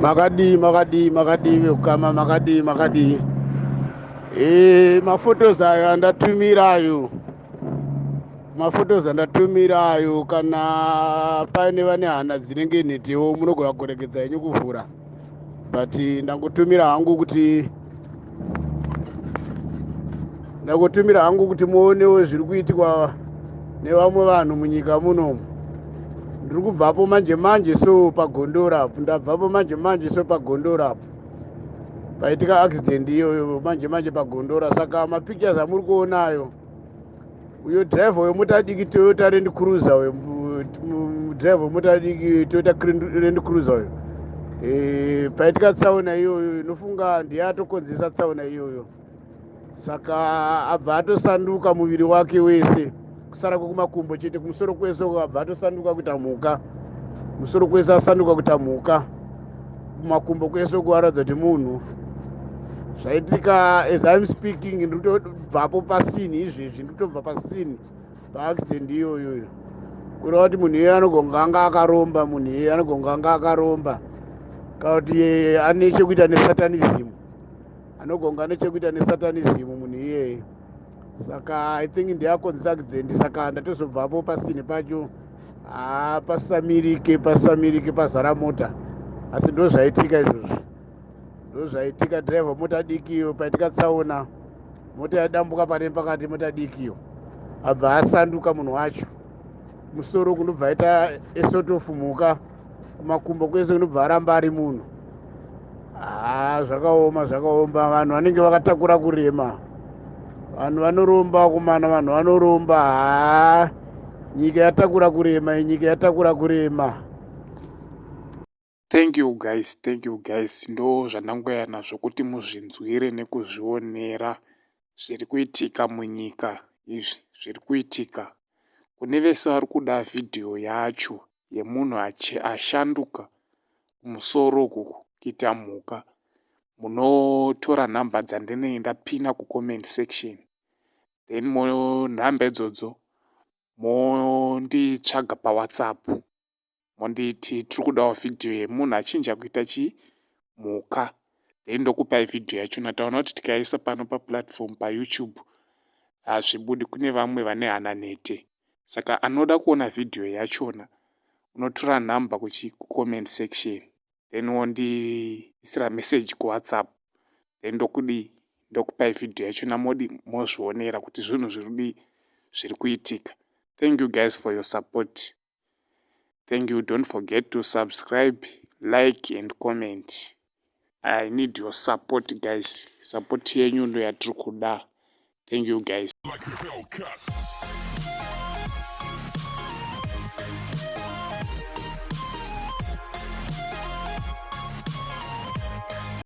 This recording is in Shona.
Makadii, makadii, makadii vekukama, makadii, makadii. E, mafotos ayo andatumira ayo, mafotos andatumira ayo, kana paine vane hana dzinenge nhetewo munogona kuregedza henyu kuvhura, but ndangotumira hangu kuti ndangotumira hangu kuti muonewo zviri kuitikwa nevamwe vanhu munyika munomu. Ndiri kubvapo manje manje so pagondora apo, ndabvapo manje manje so pagondora apo paitika accident iyoyo manje manje pagondora. Saka mapictures amuri kuonayo, uyo driver wemota diki Toyota Land Cruiser, uyo driver wemota diki Toyota Land Cruiser uyo, paitika tsaona iyoyo, inofunga ndiye atokonzesa tsaona iyoyo. Saka abva atosanduka muviri wake wese, kusara kwekumakumbo chete, kumusoro kwese abva atosanduka kuita mhuka. Musoro kwese asanduka kuita mhuka, kumakumbo kwese kuaratidza kuti munhu. Zvaitika as I'm speaking, ndikutobvapo pascene izvezvi, ndikutobva pascene paaccident iyoyoyo. Kureva kuti munhu iyeye anogonga anga akaromba, munhu iyeye anogonga anga akaromba, kana kuti ane chekuita nesatanism, anogonga ane chekuita nesatanism munhu iyeye. Saka I think ndiakonzesa accident. Saka ndatozobvapo pascene pacho, haa, pasamirike, pasamirike, pazara mota, asi ndo zvaitika izvozvo, ndo zvaitika. Driver mota diki iyo, paitika tsaona, mota yadambuka pane pakati, mota diki iyo, abva asanduka munhu wacho, musoro kunobva aita esort of mhuka, kumakumbo kwese kunobva aramba ari munhu. Haa, zvakaoma, zvakaoma. Vanhu vanenge vakatakura kurema, vanhu vanoromba kumana, vanhu vanoromba. Haa, nyika yatakura kurema, nyika yatakura kurema. Thank you guys, thank you guys. Ndo zvandangoya nazvo kuti muzvinzwire nekuzvionera zviri kuitika munyika izvi zviri kuitika. Kune vese vari kuda vhidhiyo yacho yemunhu ashanduka kumusoro uku kuita mhuka, munotora nhamba dzandinenge ndapina kucomment section, then nhamba idzodzo monditsvaga paWhatsApp, monditi tiri kudawo vhidhiyo yemunhu achinja kuita chii, mhuka, then ndokupai vhidhiyo yachona. Taona kuti tikaisa pano paplatform paYouTube hazvibudi, kune vamwe vane hana nhete. Saka anoda kuona vhidhiyo yachona unotora nhamba kucomment section, then wondiisira message kuWhatsApp, then ndokudii, ndokupai vhidhiyo yachona, modi mozvionera kuti zvinhu zviri zviri kuitika. Thank you guys for your support, thank you. Don't forget to subscribe, like and comment. I need your support guys, support yenyu ndo yatiri kuda. Thank you guys. Like a Hellcat.